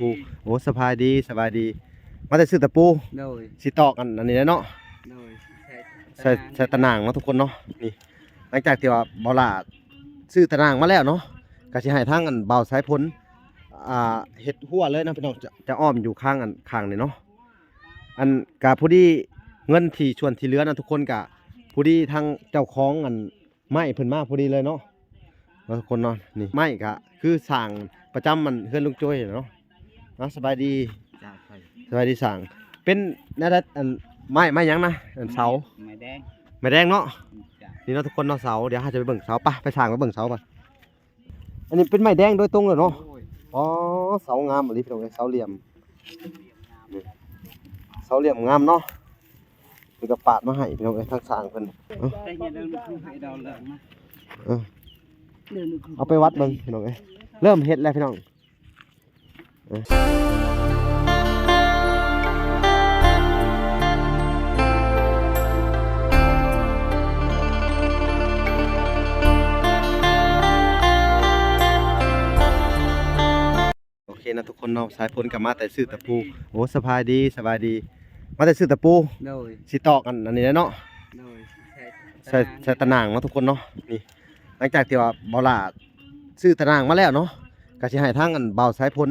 ໂອ້ ສະບາຍດີ ສະບາຍດີ ມາແຕ່ຊື້ຕະປູ. ໂດຍ ຊິຕອກອັນ ອັນນີ້ແຫຼະເນາະ. ໂດຍ ໃສ່ ໃສ່ຕະໜ່າງເນາະທຸກຄົນເນາະ. ນີ້ ຫຼັງຈາກທີ່ວ່າບ່າວຫຼ້າຊື້ຕະໜ່າງມາແລ້ວເນາະ ກໍຊິໃຫ້ທາງອັນບ່າວສາຍພົນ ອ່າ ເຮັດຮົ້ວເລີຍເນາະພີ່ນ້ອງ. ຈະ ຈະອ້ອມຢູ່ຂ້າງອັນ ຂ້າງນີ້ເນາະ. ອັນ ກະພໍດີເງິນທີ່ສ່ວນທີ່ເຫຼືອນະທຸກຄົນ ກະພໍດີທາງເຈົ້າຂອງອັນໄມ້ເພິ່ນມາພໍດີເລີຍເນາະ ເນາະທຸກຄົນເນາະ. ນີ້ໄມ້ກະຄືສ້າງປະຈຳອັນເຮືອນລຸງໂຈ້ຍເນາະ. ເນາະ ສະບາຍດີ ຈ້າ ສະບາຍດີຊ່າງ. ເປັນແນວໃດ ອັນ ໄມ້ ໄມ້ຫຍັງນະ ອັນເສົາ? ໄມ້ແດງ ໄມ້ແດງເນາະ. ອືມ ຈ້າ ນີ້ເນາະທຸກຄົນເນາະ ເສົາ. ດຽວເຮົາຈະໄປເບິ່ງເສົາ ໄປ ໄປຊ່າງໄປເບິ່ງເສົາໄປ. ອັນນີ້ເປັນໄມ້ແດງໂດຍຕົງເລີຍເນາະ. ໂດຍ ອໍ ເສົາງາມອີ່ຫຼີພີ່ນ້ອງເອີຍ ເສົາຫຼ່ຽມ ນີ້ ເສົາຫຼ່ຽມງາມເນາະ. ເພິ່ນກໍປາດມາໃຫ້ພີ່ນ້ອງເອີຍ ທາງຊ່າງເພິ່ນ. ເອີ ເອົາໄປວັດເບິ່ງພີ່ນ້ອງເອີຍ ເລີ່ມເຮັດແລ້ວພີ່ນ້ອງ. ໂອເຄເນາະທຸກຄົນເນາະ ສາຍຝົນກໍມາແຕ່ຊື້ຕະປູ. ໂອ້ ສະບາຍດີ ສະບາຍດີ ມາແຕ່ຊື້ຕະປູ. ໂດຍ ຊິຕອກອັນ ອັນນີ້ແຫຼະເນາະ. ໂດຍ ໃສ່ ໃສ່ຕະໜ່າງເນາະທຸກຄົນເນາະ. ນີ້ ຫຼັງຈາກທີ່ວ່າບ່າວຫຼ້າຊື້ຕະໜ່າງມາແລ້ວເນາະ ກໍຊິໃຫ້ທາງອັນບ່າວສາຍຝົນ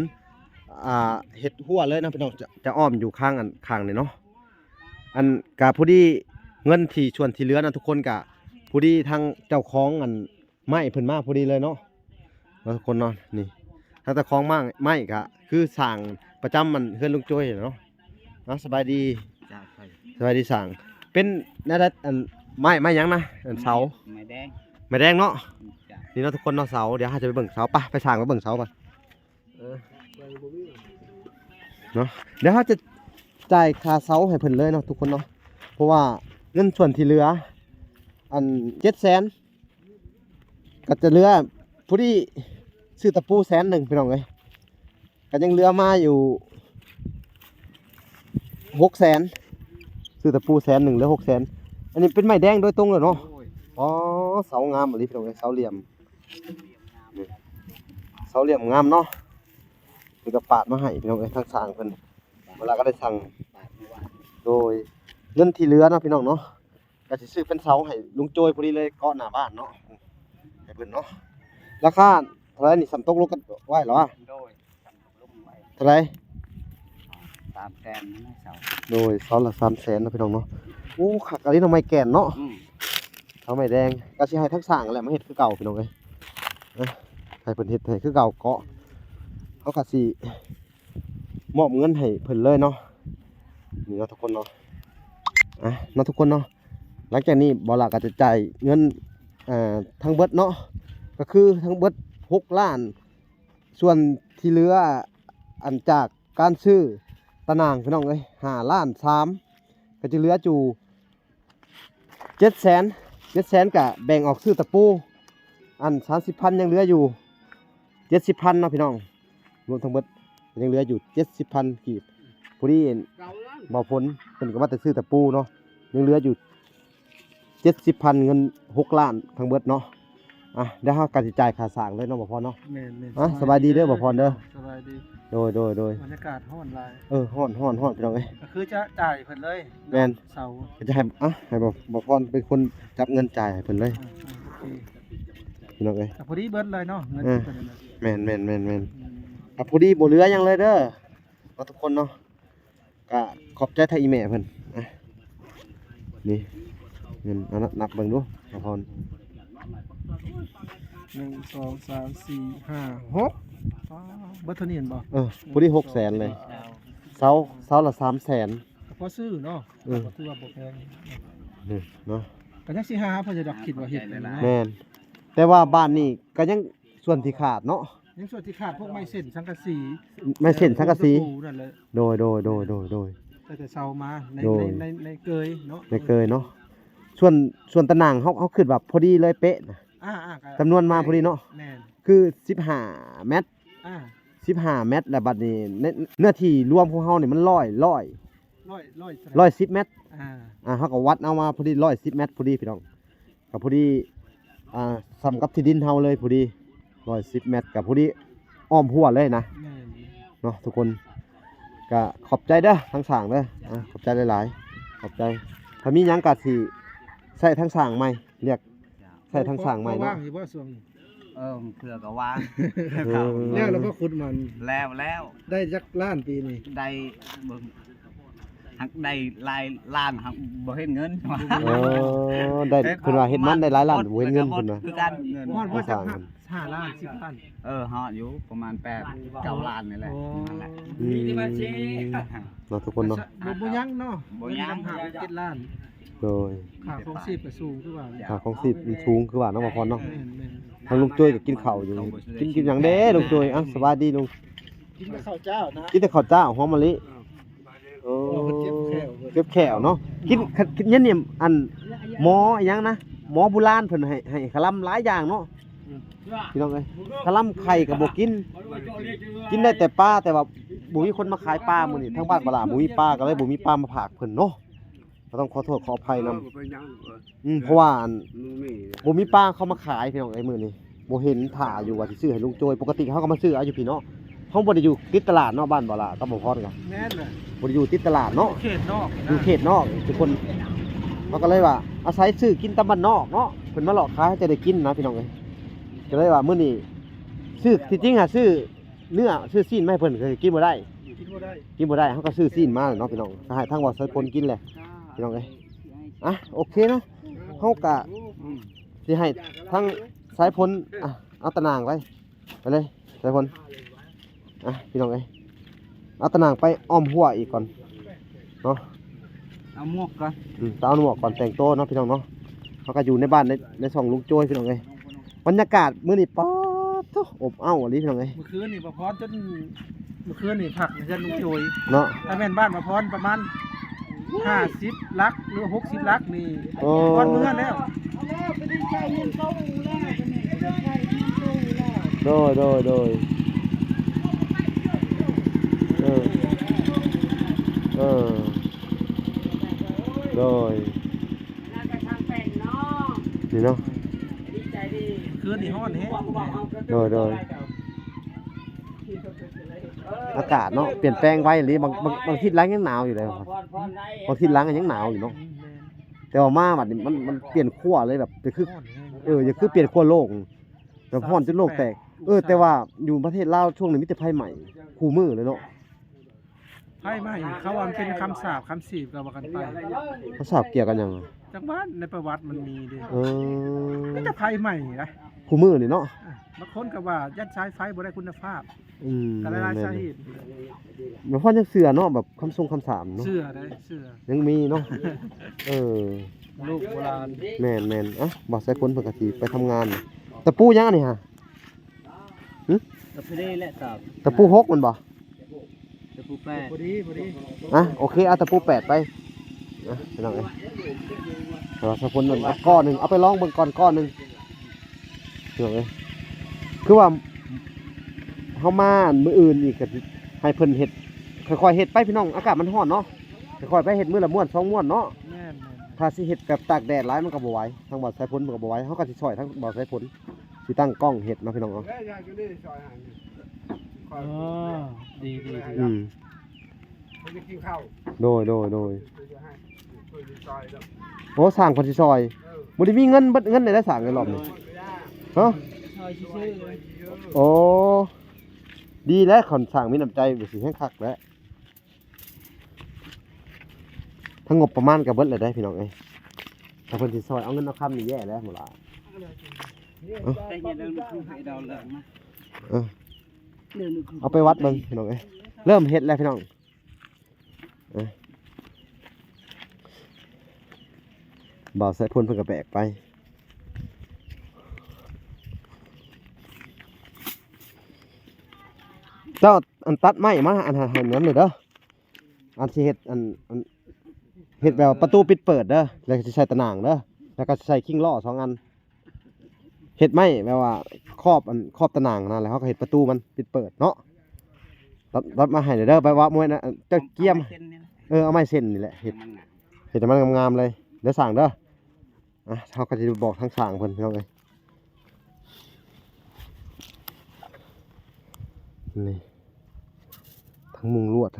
ອ່າ ເຮັດຮົ້ວເລີຍເນາະພີ່ນ້ອງ. ຈະ ຈະອ້ອມຢູ່ຂ້າງອັນ ຂ້າງນີ້ເນາະ. ອັນ ກະພໍດີເງິນທີ່ສ່ວນທີ່ເຫຼືອນະທຸກຄົນ ກະພໍດີທາງເຈົ້າຂອງອັນໄມ້ເພິ່ນມາພໍດີເລີຍເນາະ ເນາະທຸກຄົນເນາະ. ນີ້ ທາງເຈົ້າຂອງໄມ້ ໄມ້ກະຄືສ້າງປະຈຳອັນເຮືອນລຸງໂຈ້ຍເນາະ. ເນາະ ສະບາຍດີ ຈ້າ ສະບາຍດີຊ່າງ. ເປັນແນວໃດ ອັນ ໄມ້ ໄມ້ຫຍັງນະ ອັນເສົາ? ໄມ້ແດງ ໄມ້ແດງເນາະ. ອືມ ຈ້າ ນີ້ເນາະທຸກຄົນເນາະ ເສົາ. ດຽວເຮົາຈະໄປເບິ່ງເສົາ ໄປ ໄປຊ່າງໄປເບິ່ງເສົາໄປ. ເອີ ເນາະ ດຽວເຮົາຈະຈ່າຍຄ່າເສົາໃຫ້ເພິ່ນເລີຍເນາະທຸກຄົນເນາະ ເພາະວ່າເງິນສ່ວນທີ່ເຫຼືອ ອັນ ເຈັດແສນ ກໍຈະເຫຼືອ ພໍດີຊື້ຕະປູແສນໜຶ່ງພີ່ນ້ອງເອີຍ ກໍຍັງເຫຼືອມາຢູ່ຫົກແສນ ຊື້ຕະປູແສນໜຶ່ງ ເຫຼືອຫົກແສນ. ອັນນີ້ເປັນໄມ້ແດງໂດຍຕົງເລີຍເນາະ. ໂດຍ ອໍ ເສົາງາມອີ່ຫຼີພີ່ນ້ອງເອີຍ ເສົາຫຼ່ຽມ ນີ້ ເສົາຫຼ່ຽມງາມເນາະ. ເພິ່ນກໍປາດມາໃຫ້ພີ່ນ້ອງເອີຍ ທາງຊ່າງເພິ່ນ ເວລາກໍໄດ້ສັ່ງ. ໂດຍ ເງິນທີ່ເຫຼືອເນາະພີ່ນ້ອງເນາະ ກໍຊິຊື້ເປັນເສົາໃຫ້ລຸງໂຈ້ຍພໍດີເລີຍ ເກາະໜ້າບ້ານເນາະ ໃຫ້ເພິ່ນເນາະ. ລາຄາເທົ່າໃດນີ້ ສ່ຳຕົກລົງກັນໄວ້ແລ້ວຫວາ? ໂດຍ ເທົ່າໃດ? ສາມແສນເນາະເສົາ. ໂດຍ ເສົາລະສາມແສນເນາະພີ່ນ້ອງເນາະ. ໂອ້ ຄັກອີ່ຫຼີເນາະ ໄມ້ແກ່ນເນາະ. ອືມ ເສົາໄມ້ແດງ ກໍຊິໃຫ້ທາງຊ່າງແຫຼະມາເຮັດຄືເກົ່າພີ່ນ້ອງເອີຍ ນະ ໃຫ້ເພິ່ນເຮັດໃຫ້ຄືເກົ່າເກາະ. ເຮົາກໍຊິ ມອບເງິນໃຫ້ເພິ່ນເລີຍເນາະ. ນີ້ເນາະທຸກຄົນເນາະ ອ່ະ ເນາະທຸກຄົນເນາະ. ຫຼັງຈາກນີ້ບ່າວຫຼ້າກໍຈະຈ່າຍເງິນ ເອີ ທັງເບິດເນາະ ກໍຄືທັງເບິດຫົກລ້ານ. ສ່ວນທີ່ເຫຼືອ ອັນຈາກການຊື້ຕະໜ່າງພີ່ນ້ອງເອີຍ ຫ້າລ້ານສາມ ກໍຈະເຫຼືອຢູ່ ເຈັດແສນ ເຈັດແສນ ກະແບ່ງອອກຊື້ຕະປູ ອັນ ສາມສິບພັນ ຍັງເຫຼືອຢູ່ ເຈັດສິບພັນ ເນາະພີ່ນ້ອງ. ລວມທັງເບິດຍັງເຫຼືອຢູ່ ເຈັດສິບພັນ ກີບ. ພໍດີບ່າວຝົນເພິ່ນກໍມາແຕ່ຊື້ຕະປູເນາະ ຍັງເຫຼືອຢູ່ ເຈັດສິບພັນ ເງິນ ຫົກລ້ານ ທັງເບິດເນາະ. ອ່ະ ດຽວເຮົາກໍຊິຈ່າຍຄ່າສ້າງເລີຍເນາະ ບ່າວພອນເນາະ. ແມ່ນໆ ອ່ະ ສະບາຍດີເດີ ບ່າວພອນເດີ. ສະບາຍດີ ໂດຍໆໆ ບັນຍາກາດຮ້ອນຫຼາຍ ເອີ ຮ້ອນໆໆ ພີ່ນ້ອງເອີຍ ກໍຄືຈະຈ່າຍເພິ່ນເລີຍ. ແມ່ນ ເສົາ ກໍຈະໃຫ້ ອ່ະ ໃຫ້ບ່າວ ບ່າວພອນເປັນຄົນຈັບເງິນຈ່າຍໃຫ້ເພິ່ນເລີຍ. ອ່າ ໂອເຄ ພີ່ນ້ອງເອີຍ ກໍພໍດີເບິດເລີຍເນາະ ເງິນ ເອີ ເພິ່ນນະ. ແມ່ນໆໆໆ ອືມ ກໍພໍດີບໍ່ເຫຼືອຫຍັງເລີຍເດີ ເນາະ ທຸກຄົນເນາະ. ກະຂອບໃຈທາງອີ່ແມ່ເພິ່ນ. ອ່ະ ນີ້ເງິນ ເອົານະ ນັບເບິ່ງດູ ບ່າວພອນ. ໜຶ່ງ ສອງ ສາມ ສີ່ ຫ້າ ຫົກ ອໍ ເບິດເທົ່ານີ້ແມ່ນບໍ່? ເອີ ພໍດີຫົກແສນເລີຍ. ເສົາ ເສົາລະສາມແສນ ກໍພໍຊື້ເນາະ. ເອີ ກໍຖືວ່າບໍ່ແພງ ນີ້ເນາະ ກໍຍັງຊິຫາເພິ່ນຢູ່ດອກ ຄິດວ່າເຮັດແມ່ນ. ແມ່ນ ແຕ່ວ່າບ້ານນີ້ກໍຍັງ ສ່ວນທີ່ຂາດເນາະ ຍັງສ່ວນທີ່ຂາດ ພວກໄມ້ເສັ້ນສັງກະສີ ໄມ້ເສັ້ນສັງກະສີ ຕະປູນັ້ນແຫຼະ. ໂດຍໆໆໆ ແຕ່ເຊົາມາໃນ ໂດຍ ໃນ ໃນ ໃນເກີຍເນາະ ໃນເກີຍເນາະ. ສ່ວນ ສ່ວນຕະໜ່າງເຮົາ ເຮົາຄິດວ່າພໍດີເລີຍເປະນະ. ອ່າໆ ຈຳນວນມາພໍດີເນາະ. ແມ່ນ ຄືສິບຫ້າແມັດ ອ່າ ສິບຫ້າແມັດ ແລ້ວບັດນີ້ ໃນເນື້ອທີ່ລວມຂອງເຮົານີ້ມັນຮ້ອຍ ຮ້ອຍ ຮ້ອຍ ຮ້ອຍສິບແມັດ. ອ່າ ອ່າ ເຮົາກໍວັດເອົາມາພໍດີຮ້ອຍສິບແມັດພໍດີ ພີ່ນ້ອງ. ກໍພໍດີ ອ່າ ສ່ຳກັບທີ່ດິນເຮົາເລີຍ ພໍດີຮ້ອຍສິບແມັດ ກໍພໍດີອ້ອມຮົ້ວເລີຍນະ. ແມ່ນ ເນາະທຸກຄົນ. ກະຂອບໃຈເດີທາງຊ່າງເດີ ອ່າ ຂອບໃຈຫຼາຍໆ ຂອບໃຈ. ຖ້າມີຫຍັງກະຊິໃຊ້ທາງຊ່າງໃໝ່ ລຽກໃຊ້ທາງຊ່າງໃໝ່ເນາະ. ວ່າງຢູ່ບໍ່ຊ່ວງນີ້? ເອີ ເທື່ອກໍວ່າງ. ເອີ ແລ້ວລະບໍ່ຂຸດມັນ? ແລ້ວ ແລ້ວ. ໄດ້ຈັກລ້ານປີນີ້? ໄດ້ ເບິ່ງ ຫາກໄດ້ຫຼາຍລ້ານ ຫາກບໍ່ເຫັນເງິນ. ເອີ ໄດ້ ເພິ່ນວ່າເຮັດມັນໄດ້ຫຼາຍລ້ານ ບໍ່ເຫັນເງິນເພິ່ນວ່າ. ຄືກັນ ຮອດບໍ່ຈັກ ຫ້າລ້ານ ສິບລ້ານ? ເອີ ຮອດຢູ່ປະມານແປດເກົ້າລ້ານນີ້ແຫຼະ. ອໍ ນັ້ນແຫຼະ ອືມ ເນາະທຸກຄົນເນາະ. ບໍ່ ບໍ່ຍັງເນາະ ບໍ່ຍັງ ເຈັດລ້ານ. ໂດຍ ຄ່າຄອງຊີບກໍສູງຄືວ່າ ຄ່າຄອງຊີບມັນສູງຄືວ່າເນາະ ບ່າວພອນເນາະ. ແມ່ນໆ ທາງລຸງໂຈ້ຍກໍກິນເຂົ້າຢູ່. ກິນ ກິນຫຍັງເດ້ລຸງໂຈ້ຍ? ອ່ະ ສະບາຍດີລຸງ. ກິນແຕ່ເຂົ້າເຈົ້ານະ ກິນແຕ່ເຂົ້າເຈົ້າຫອມມະລິ. ໂອ້ ເຈັບແຂ້ວ ເຈັບແຂ້ວເນາະ. ກິນ ກິນອັນນີ້ ອັນ ໝໍອີຫຍັງນະ ໝໍບູຮານເພິ່ນໃຫ້ ໃຫ້ຄະລຳຫຼາຍຢ່າງເນາະ. ອືມ ພີ່ນ້ອງເອີຍ ຄະລຳໄຂ່ກໍບໍ່ກິນ ກິນໄດ້ແຕ່ປາ ແຕ່ວ່າບໍ່ມີຄົນມາຂາຍປາມື້ນີ້. ທາງບ້ານບໍ່ຫຼ້າບໍ່ມີປາ ກໍເລີຍບໍ່ມີປາມາຝາກເພິ່ນເນາະ. ກໍຕ້ອງຂໍໂທດຂໍອະໄພນຳ. ເອີ ບໍ່ເປັນຫຍັງ ເອີ ອືມ ເພາະວ່າ ອັນ ບໍ່ມີປາເຂົ້າມາຂາຍ ພີ່ນ້ອງເອີຍ ມື້ນີ້ບໍ່ເຫັນ. ຖ້າຢູ່ວ່າຊິຊື້ໃຫ້ລຸງໂຈຍ ປົກກະຕິເຮົາກໍມາຊື້ເອົາຢູ່ພີ້ເນາະ. ເຮົາບໍ່ໄດ້ຢູ່ຕິດຕະຫຼາດເນາະ ບ້ານບໍ່ລະກັບບໍ່ພອນກໍ ແມ່ນແຫຼະ ບໍ່ໄດ້ຢູ່ຕິດຕະຫຼາດເນາະ ເຂດນອກ ຢູ່ເຂດນອກ. ທຸກຄົນ ເຮົາກໍເລີຍວ່າອາໄສຊື້ກິນຕາມບ້ານນອກເນາະ ເພິ່ນມາເລາະຂາຍເຮົາຈະໄດ້ກິນນະ ພີ່ນ້ອງເອີຍ. ກໍເລີຍວ່າມື້ນີ້ຊື້ ທີ່ຈິງຫາຊື້ ເນື້ອຊື້ຊີ້ນມາໃຫ້ເພິ່ນ ເພິ່ນກິນບໍ່ໄດ້ ກິນບໍ່ໄດ້ ກິນບໍ່ໄດ້. ເຮົາກໍຊື້ຊີ້ນມາເນາະ ພີ່ນ້ອງ ກໍໃຫ້ທາງບ່າວສາຍຝົນກິນແຫຼະ ພີ່ນ້ອງເອີຍ. ອ່ະ ໂອເຄເນາະ ເຮົາກໍ ອືມ ຊິໃຫ້ທາງສາຍຝົນ ອ່ະ ເອົາຕາໜ່າງໄປ ໄປເລີຍສາຍຝົນ. ອ່ະ ພີ່ນ້ອງເອີຍ ເອົາຕາໜ່າງໄປອ້ອມຮົ້ວອີກກ່ອນເນາະ. ເອົາໝວກກ່ອນ ອືມ ຕ້ອງເອົາໝວກກ່ອນ ແຕ່ງໂຕເນາະ ພີ່ນ້ອງເນາະ. ເຮົາກໍຢູ່ໃນບ້ານ ໃນ ໃນຊ່ອງລຸງໂຈຍ ພີ່ນ້ອງເອີຍ. ບັນຍາກາດມື້ນີ້ ປາດໂທ້ ອົບອ້າວອີ່ຫຼີ ພີ່ນ້ອງເອີຍ. ເມື່ອຄືນນີ້ບ່າວພອນ ຈົນ ເມື່ອຄືນນີ້ພັກຢູ່ເຮືອນລຸງໂຈຍເນາະ. ຖ້າແມ່ນບ້ານບ່າວພອນປະມານຫ້າສິບຫຼັກ ຫຼື ຫົກສິບຫຼັກນີ້ ໂອ້ ບ່າວພອນເມືອແລ້ວ. ໂດຍ ໂດຍ ໂດຍ ເອີ ເອີ ໂດຍ. ນີ້ເນາະ ຄືນນີ້ຮ້ອນແຮງ. ໂດຍ ໂດຍ ອາກາດເນາະ ປ່ຽນແປງໄວອີ່ຫຼີ. ບາງ ບາງ ບາງທິດຫຼັງຍັງໜາວຢູ່ເດ້ ບາງທິດຫຼັງກໍຍັງໜາວຢູ່ເນາະ. ແຕ່ວ່າມາບັດນີ້ມັນ ມັນປ່ຽນຂົ້ວເລີຍ ແບບ ຄື ເອີ ຄືປ່ຽນຂົ້ວໂລກ ແບບຮ້ອນຈົນໂລກແຕກ. ເອີ ແຕ່ວ່າຢູ່ປະເທດລາວຊ່ວງນີ້ມີແຕ່ໄຟໄໝ້ຄູ່ມື້ເລີຍເນາະ. ໄຟໄໝ້ ເຂົາວ່າມັນເປັນຄຳສາບຄຳສີບກໍວ່າກັນໄປ. ຄຳສາບກ່ຽວກັບຫຍັງ? ຈັກວ່າໃນປະຫວັດມັນມີເດ້. ເອີ ມີແຕ່ໄຟໄໝ້ນະ ຄູ່ມື້ນີ້ເນາະ. ເອີ ບາງຄົນກໍວ່າຢ້ານສາຍໄຟບໍ່ໄດ້ຄຸນນະພາບ. ອືມ ກໍຫຼາຍໆສາເຫດ. ແມ່ນໆ ແມ່ນ. ບໍ່ພໍຍັງເຊື່ອເນາະ ແບບຄຳຊົງຄຳສາບເນາະ. ເຊື່ອໄດ໋ ເຊື່ອ ຍັງມີເນາະ. ເອີ ລູກໂບລານ. ແມ່ນໆ. ອ່ະ ບ່າວສາຍຝົນເພິ່ນກໍຊິໄປທຳງານ. ຕະປູຫຍັງອັນນີ້ຫະ? ຫຶ? ຕະປູນີ້ແຫຼະ ຕະ ຕະປູຫົກແມ່ນບໍ່? ຕະປູແປດ ພໍດີ ພໍດີ. ອ່ະ ໂອເຄ ເອົາຕະປູແປດໄປ ອ່ະ ພີ່ນ້ອງເອີຍ. ແຕ່ວ່າສາຍຝົນນັ້ນ ເອົາກ້ອນໜຶ່ງ ເອົາໄປລອງເບິ່ງກ່ອນກ້ອນໜຶ່ງ ພີ່ນ້ອງເອີຍ. ຄືວ່າເຮົາມາມື້ອື່ນອີກ ກໍໃຫ້ເພິ່ນເຮັດ ຄ່ອຍໆເຮັດໄປ ພີ່ນ້ອງ. ອາກາດມັນຮ້ອນເນາະ ຄ່ອຍໆໄປ ເຮັດມື້ລະມ້ວນສອງມ້ວນເນາະ. ແມ່ນໆ. ຖ້າຊິເຮັດແບບຕາກແດດຫຼາຍ ມັນກໍບໍ່ໄຫວ ທາງບ່າວສາຍຝົນເພິ່ນກໍບໍ່ໄຫວ. ເຮົາກໍຊິຊ່ອຍທາງບ່າວສາຍຝົນ ຊິຕັ້ງກ້ອງເຮັດເນາະ ພີ່ນ້ອງເນາະ. ເອີ ດີໆໆ. ອືມ ເພິ່ນຈະກິນເຂົ້າ. ໂດຍ ໂດຍ ໂດຍ. ໂອ້ ຊ່າງເພິ່ນຊິຊ່ອຍ. ເອີ ບໍ່ໄດ້ມີເງິນ ເບິດເງິນໄດ້ຊ່າງໃນຮອບນີ້. ຮະ? ໂອ້ ດີແລ້ວ ຄັນຊ່າງມີນ້ຳໃຈ ກໍຊິແຮງຄັກແຫຼະ. ທັງງົບປະມານກໍເບິດແລ້ວເດ້ ພີ່ນ້ອງເອີຍ. ຖ້າເພິ່ນຊິຊ່ອຍເອົາເງິນເອົາຄຳນີ້ແຍ່ແລ້ວ ໝູ່ຫຼ້າ. ເອີ ເອົາໄປວັດເບິ່ງ ພີ່ນ້ອງເອີຍ. ເລີ່ມເຮັດແລ້ວ ພີ່ນ້ອງ. ເອີ ບ່າວສາຍພົນເພິ່ນກໍແບກໄປ. ເຈົ້າ ອັນ ຕັດໄມ້ມາ ອັນ ໃຫ້ ໃຫ້ນັ້ນເດີ ເດີ. ອັນ ຊິເຮັດ ອັນ ອັນ ເຮັດແບບປະຕູປິດເປີດເດີ ແລ້ວກໍຊິໃສ່ຕະໜ່າງເດີ ແລ້ວກໍຊິໃສ່ຄີງລໍ້ສອງອັນ. ເຮັດໄມ້ແບບວ່າຂອບ ອັນ ຂອບຕະໜ່າງຫັ້ນນະ ແລ້ວເຮົາກໍເຮັດປະຕູມັນປິດເປີດເນາະ. ຕັດ ຕັດມາໃຫ້ເດີ ແບບວ່າມວຍນະ ເຈົ້າກຽມ ເອີ ເອົາໄມ້ເສັ້ນນີ້ແຫຼະ ເຮັດ ເຮັດໃຫ້ມັນງາມໆເລີຍເດີ ຊ່າງເດີ. ອ່ະ ເຮົາກໍຊິບອກທາງຊ່າງເພິ່ນ ພີ່ນ້ອງເອີຍ. ນີ້ ທັງມຸງລວດ.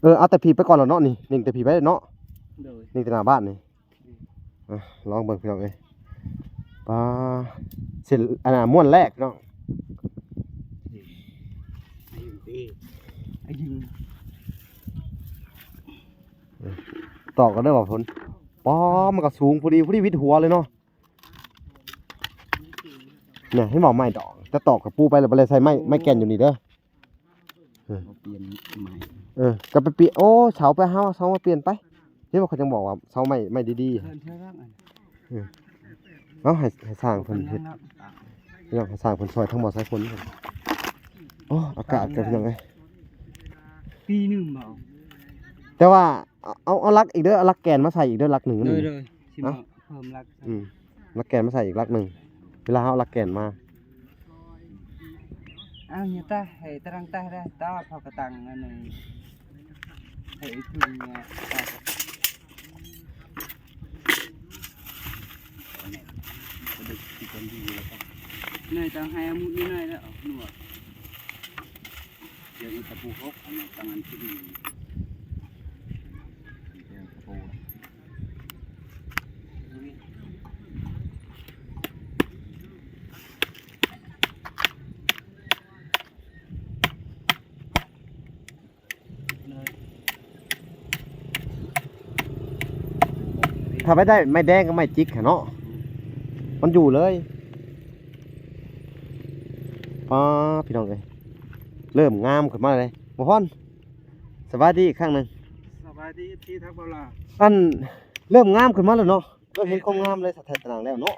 ເອີ ເອົາແຕ່ພີ້ໄປກ່ອນລະເນາະ ນີ້ ເນັ່ງແຕ່ພີ້ໄປເນາະ. ໂດຍ ເນັ່ງແຕ່ໜ້າບ້ານນີ້. ອ່ະ ລອງເບິ່ງພີ່ນ້ອງເອີຍ. ປາ ເສັ້ນ ອັນນ່າ ມ້ວນແລກພີ່ນ້ອງ. ຕອກກັນເດີວ່າຝົນ. ປາ ມັນກໍສູງພໍດີ ພໍດີວິດຫົວເລີຍເນາະ. ນີ້ເຫັນບໍ່ ໄມ້ດອກ ແຕ່ຕອກກະປູໄປແລ້ວ ບໍ່ໄດ້ໃສ່ໄມ້ ໄມ້ແກ່ນຢູ່ນີ້ເດີ. ເອີ ເຮົາປ່ຽນໃໝ່ ເອີ ກໍໄປປ່ຽນ ໂອ້ ເສົາໄປ ເຮົາເອົາເສົາມາປ່ຽນໄປ. ເຫັນບໍ່ ເຂົາຈັ່ງບອກວ່າເສົາໄມ້ ໄມ້ດີໆ. ເອີ ເອົາໃຫ້ ໃຫ້ຊ່າງເພິ່ນເຮັດ ພີ່ນ້ອງ ໃຫ້ຊ່າງເພິ່ນຊ່ອຍທັງໝໍ້ສາຍຝົນ. ໂອ້ ອາກາດກໍ ພີ່ນ້ອງເອີຍ ປີໜຶ່ງບໍ່ ແຕ່ວ່າ ເອົາ ເອົາ ເອົາຫຼັກອີກເດີ ເອົາຫຼັກແກ່ນມາໃສ່ອີກເດີ ຫຼັກໜຶ່ງ. ໂດຍ ໂດຍ ຊິມາເພີ່ມຫຼັກ ອືມ ຫຼັກແກ່ນມາໃສ່ອີກຫຼັກໜຶ່ງ ເວລາເຮົາເອົາຫຼັກແກ່ນມາ. ເອົາເນຍຕາ ໃຫ້ຕະລັງຕາໄດ້ ຕາເຂົາກະຕັງອັນນີ້ ໃຫ້ອີກຄືນເນຍ ຕາ ເນຍຕາ ໃຫ້ເອົາມຸດນີ້ໜ້ອຍແລ້ວ ເອົາໜວດ. ດຽວນີ້ຕະປູຫົກ ອັນນີ້ຕັ້ງອັນທີ່ດີ ຕະປູ. ຖ້າໄປໄດ້ໄມ້ແດງກັບໄມ້ຈິກຫັ້ນເນາະ ມັນຢູ່ເລີຍ. ປ້າ ພີ່ນ້ອງເອີຍ ເລີ່ມງາມຂຶ້ນມາເລີຍ ບໍ່ພອນ. ສະບາຍດີອີກຄັ້ງໜຶ່ງ ສະບາຍດີ ເອັຟຊີ ທັກບໍ່ລາ. ອັນ ເລີ່ມງາມຂຶ້ນມາແລ້ວເນາະ ເລີ່ມເຫັນຄວາມງາມເລີຍ ສະຖານະແລ້ວເນາະ.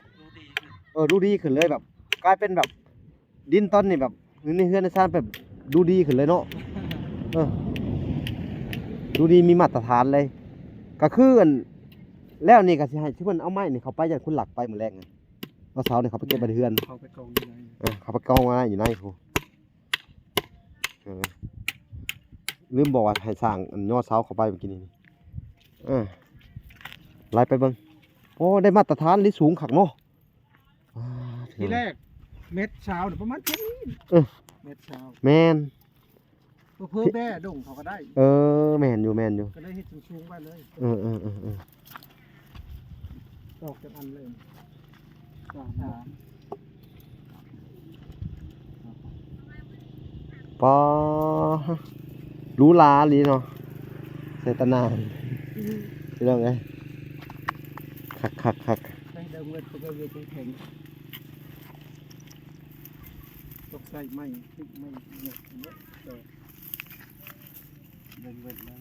ເອີ ດູດີຂຶ້ນເລີຍ ແບບກາຍເປັນແບບ ດິນຕອນນີ້ແບບ ໃນເຮືອນໃນຊານແບບ ດູດີຂຶ້ນເລີຍເນາະ. ເອີ ດູດີມີມາດຕະຖານເລີຍ ກະຄືອັນ ແລ້ວນີ້ກະຊິໃຫ້ເພິ່ນເອົາໄມ້ນີ້ເຂົ້າໄປ ຢ້ານຄົນລັກໄປມື້ແລງ. ເອົາເສົານີ້ເຂົ້າໄປເກັບໄວ້ເຮືອນ ເຂົ້າໄປກອງຢູ່ໃນ ເອີ ເຂົ້າໄປກອງໄວ້ຢູ່ໃນພຸ້ນ. ເອີ ລືມບອກວ່າໃຫ້ສ້າງອັນຍໍເສົາເຂົ້າໄປເມື່ອກີ້ນີ້. ເອີ ໄລ່ໄປເບິ່ງ. ໂອ້ ໄດ້ມາດຕະຖານ ຫຼືສູງຄັກເນາະ. ອ່າ ທີແລກເມັດຊາວ ປະມານແຄ່ນີ້. ເອີ ເມັດຊາວ ແມ່ນ. ເພື່ອແບ້ດົງເຂົາກໍໄດ້. ເອີ ແມ່ນຢູ່ ແມ່ນຢູ່ ກໍເລີຍເຮັດສູງໆໄວ້ເລີຍ. ເອີ ເອີ ເອີ ເອີ ຕອກຈັກອັນເລີຍ ສອງ ສາມ. ປາ ຫຼູຫຼາອີ່ຫຼີເນາະ ໃສ່ຕາໜ່າງ ພີ່ນ້ອງເອີຍ. ຄັກໆໆ ໃສ່ເດີເວີດ ເດີເວີດແຂງ ຕ້ອງໃສ່ໄມ້ ຕິດໄມ້ເນາະ ເດີເວີດເລີຍ.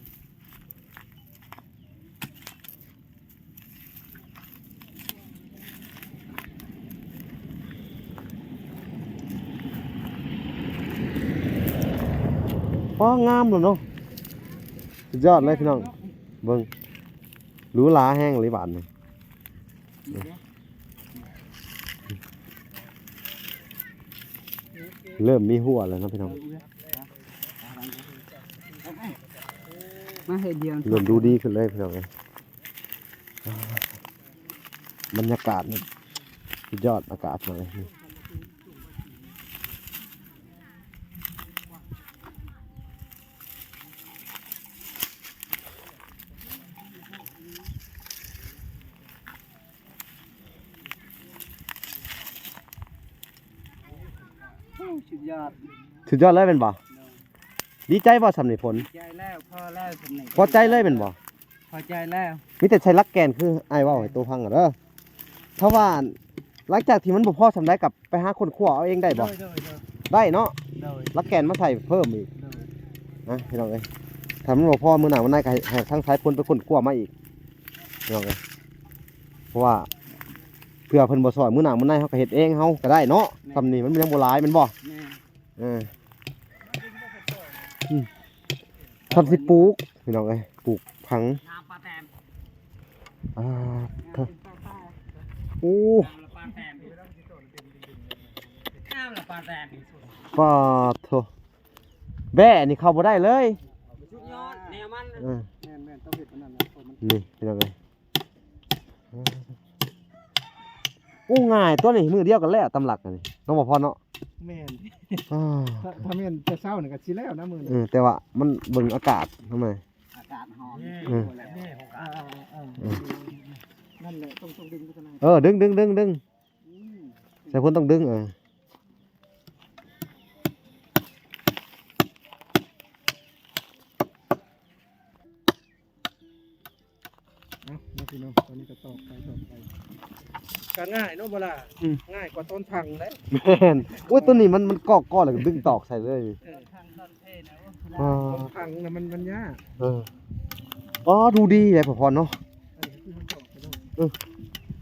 ປ້າ ງາມແລ້ວເນາະ ສຸດຍອດເລີຍພີ່ນ້ອງ. ເບິ່ງ ຫຼູຫຼາແຮງອີ່ຫຼີບາດນີ້. ເລີ່ມມີຫົວແລ້ວເນາະພີ່ນ້ອງ. ມາເຮັດດຽວ ເລີ່ມດູດີຂຶ້ນເລີຍພີ່ນ້ອງເອີຍ. ບັນຍາກາດນີ້ສຸດຍອດ ອາກາດມາເລີຍ. ໂອ້ ສຸດຍອດ ສຸດຍອດເລີຍແມ່ນບໍ່? ໂດຍ. ດີໃຈບໍ່ຊ່ຳນີ້ ຝົນ? ດີໃຈແລ້ວ ພໍແລ້ວຊ່ຳນີ້ ພໍໃຈເລີຍແມ່ນບໍ່? ພໍໃຈແລ້ວ. ມີແຕ່ໃສ່ຫຼັກແກ່ນ ຄືອ້າຍເວົ້າໃຫ້ໂຕຟັງເດີ. ຖ້າວ່າຫຼັງຈາກທີ່ມັນບໍ່ພໍຊ່ຳໃດ ກໍໄປຫາຄົ້ນຄວ້າເອົາເອງໄດ້ບໍ່? ໂດຍ ໂດຍ ໂດຍ. ໄດ້ເນາະ? ໂດຍ. ຫຼັກແກ່ນມາໃສ່ເພີ່ມອີກ. ໂດຍ. ນະ ພີ່ນ້ອງເອີຍ ຖ້າມັນບໍ່ພໍມື້ໜ້າມື້ໃນ ກໍໃຫ້ ໃຫ້ທາງສາຍຝົນໄປຄົ້ນຄວ້າມາອີກ ພີ່ນ້ອງເອີຍ. ເພາະວ່າເພື່ອເພິ່ນບໍ່ຊ່ອຍ ມື້ໜ້າມື້ໃນເຮົາກໍເຮັດເອງເຮົາກໍໄດ້ເນາະ. ແມ່ນ. ຊ່ຳນີ້ມັນຍັງບໍ່ຫຼາຍແມ່ນບໍ່? ແມ່ນ. ເອີ ອືມ ທຳຊິປູກ ພີ່ນ້ອງເອີຍ ປູກຜັງ. ອ່າ ໂອ້ ປາໂທ ແບ້ນີ້ເຂົ້າບໍ່ໄດ້ເລີຍ. ສຸດຍອດແນວມັນ. ເອີ ແມ່ນໆ ຕ້ອງເຮັດອັນນັ້ນນະ ເພາະມັນ ນີ້ ພີ່ນ້ອງເອີຍ. ໂອ້ ງ່າຍຕົວນີ້ ມື້ດຽວກໍແລ້ວຕາມຫຼັກນີ້ເນາະ ບໍ່ພໍເນາະ. ແມ່ນ ອ່າ ຖ້າ ຖ້າແມ່ນແຕ່ເຊົ້ານີ້ກໍຊິແລ້ວນະມື້ນີ້ ເອີ ແຕ່ວ່າມັນເບິ່ງອາກາດທຳໄມ ອາກາດຮ້ອນ ເອີ ເອີ ເອີ ເອີ ເອີ ນັ້ນແຫຼະ ຕ້ອງ ຕ້ອງດຶງໄປທາງໃນ ເອີ ດຶງ ດຶງ ດຶງ ດຶງ ອືມ ສາຍຝົນຕ້ອງດຶງ ເອີ ເອົາ ມາພີ່ນ້ອງ ຕອນນີ້ກໍຕອກໄປ ຕອກໄປ ກໍງ່າຍເນາະ ບໍ່ລະ ອືມ ງ່າຍກວ່າຕອນພັງເດ້ ແມ່ນ ໂອ້ຍ ຕົວນີ້ມັນ ມັນເກາະໆ ແລ້ວກໍດຶງຕອກໃສ່ເລີຍ ເອີ ຕອນພັງນະ ມັນ ມັນຍາກ ເອີ ອໍ ດູດີເດ້ ພໍ່ພອນເນາະ ອັນນີ້ຄືມັນຕອກໄປເນາະ ເອີ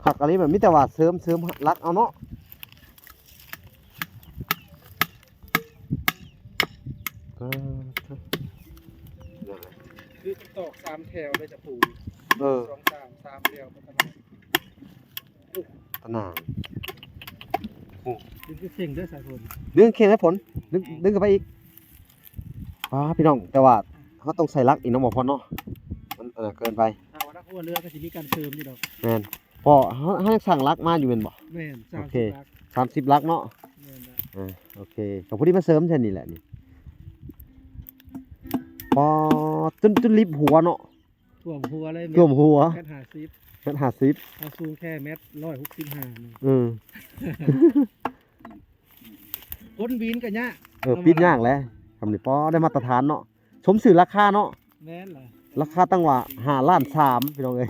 ຄັກອີ່ຫຼີ ແບບມີແຕ່ວ່າເສີມ ເສີມຫຼັກເອົາເນາະ. ອ່າ ຄືຕອກສາມແຖວເລີຍ ຈະປູ ເອີ ສອງ ສາມ ສາມແຖວ ຕະໜ່າງ ຕະໜ່າງ ໂອ້ ດຶງຄືເຄັ່ງເດີ ສາຍຝົນ ດຶງເຄັ່ງ ສາຍຝົນ ດຶງ ດຶງເຂົ້າໄປອີກ ປ້າ ພີ່ນ້ອງ ແຕ່ວ່າເຮົາຕ້ອງໃສ່ຫຼັກອີກເນາະ ບໍ່ພອນເນາະ ມັນອັນນັ້ນເກີນໄປ ຖ້າວ່າຫຼັກຫົວເຮືອກໍຊິມີການເສີມຢູ່ດອກ ແມ່ນ ເພາະເຮົາ ເຮົາຍັງສ້າງຫຼັກມາຢູ່ແມ່ນບໍ່? ແມ່ນ ໂອເຄ ສາມສິບຫຼັກ ສາມສິບຫຼັກເນາະ ແມ່ນລະ ອ່າ ໂອເຄ ກໍພໍດີມາເສີມແຄ່ນີ້ແຫຼະນີ້ ອໍ ຈົນ ຈົນລິບຫົວເນາະ ຖ້ວມຫົວເລີຍ ຖ້ວມຫົວ ແມັດຫ້າສິບ ແມັດຫ້າສິບ ເອົາສູງແຄ່ແມັດຮ້ອຍຫົກສິບຫ້າ ເອີ ຄົນປີນກໍຍາກ ເອີ ປີນຍາກແຫຼະ ທຳນີ້ພໍໄດ້ມາດຕະຖານເນາະ ສົມຊື່ລາຄາເນາະ ແມ່ນລະ ລາຄາຕັ້ງວ່າຫ້າລ້ານສາມ ພີ່ນ້ອງເອີຍ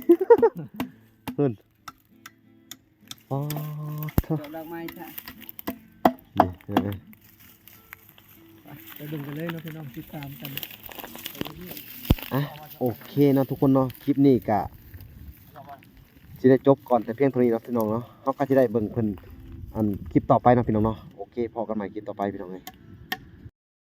ເພິ່ນ ອໍ ເຖິ ດອກດອກໄມ້ຊະ ນີ້ ເອີ ໄປເບິ່ງກັນເລີຍເນາະພີ່ນ້ອງ ຕິດຕາມກັນ ອ່ະ ໂອເຄເນາະທຸກຄົນເນາະ ຄລິບນີ້ກະຊິໄດ້ຈົບກ່ອນແຕ່ພຽງເທົ່ານີ້ເນາະພີ່ນ້ອງເນາະ ເຮົາກໍຊິໄດ້ເບິ່ງເພິ່ນ ອັນ ຄລິບຕໍ່ໄປເນາະພີ່ນ້ອງເນາະ ໂອເຄ ພໍ້ກັນໃໝ່ຄລິບຕໍ່ໄປພີ່ນ້ອງເອີຍ.